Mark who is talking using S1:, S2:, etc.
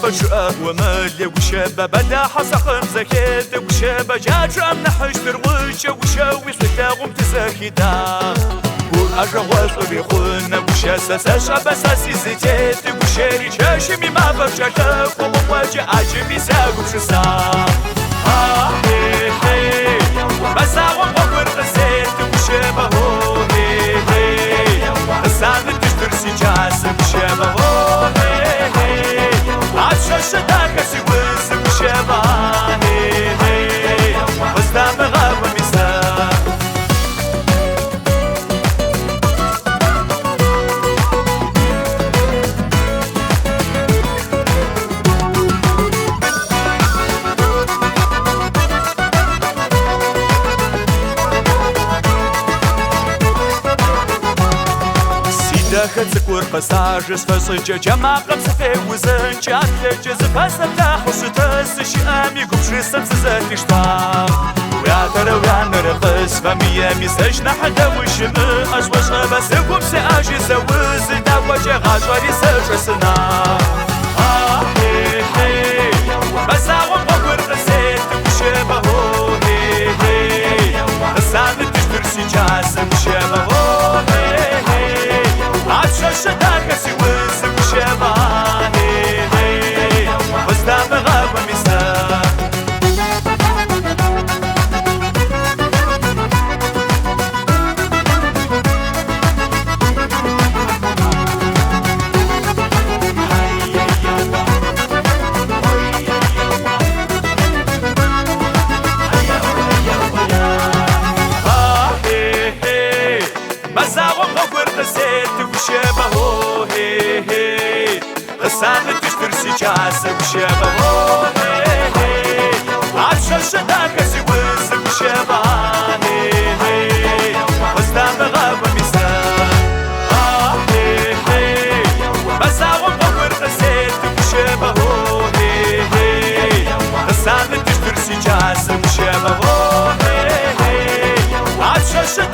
S1: Чъыӏэ омэлэ гущэбэ бэлахьэ сахъым зэхедэ гущэбэ джа чъыӏэм нахьыщтыр гъучӏэ гущэуи шӏулъэгъум тызэхидагъ. Гур ӏэжэгъошӏури хъунэ гущэ сэ сэшӏэбэ сэ сизытеты гущэри чэщыми мафэм кӏэлъэкӏо къыкъокӏы ӏаджыми сягупшысагъ. А-хе-хей, мэзагъом гъогур къысеты гущэбэ, хо-хе-хей, къысамытыщтыр сикӏасэ гущэбэ, хо-хе-хей, а пшъэшъэ дахэ сиузы гущэбэ, а-хе-хей, къыздамыгъэкӏоми сэ. Сидэхэ цӏыкӏур къысажэ сфэшӏыкӏэ джэмакъэм сыфеузэнкӏэ атлэкӏэ зыпэсэплъахьу щытэсы щыӏэми гупшысэм сызэлъиштагъ. Уятэрэ уянэрэ къысфэмыеми сэщ нахь дэгъу щымыӏэ сшӏошӏэбэ сыгум сеӏэжьы сэузы дакӏокӏэ гъашӏэри сэчӏэсынагъ. А-хе-хей, мэзагъом гъогур къысеты гущэбэ, хо-хе-хей, къысамытыщтыр сикӏасэ гущэбэ, хо-хе-хей, а пшъэшъэ дахэ сиузы гущэбэ, а-хе-хей, къыздамыгъэкӏоми сэ. А-хе-хей, мэзагъом гъогур къысеты гущэбэ, хо-хе-хей, къысамытыщтыр сикӏасэ гущэбэ, хо-хе-хей, а пшъэшъэ дахэ сиузы гущэбэ, а-хе-хей, къыздамыгъэкӏоми сэ. А-хе-хей, мэзагъом гъогур къысеты гущэбэ, хо-хе-хей, къысамытыщтыр сикӏасэ гущэбэ, хо-хе-хей, а пшъэшъэ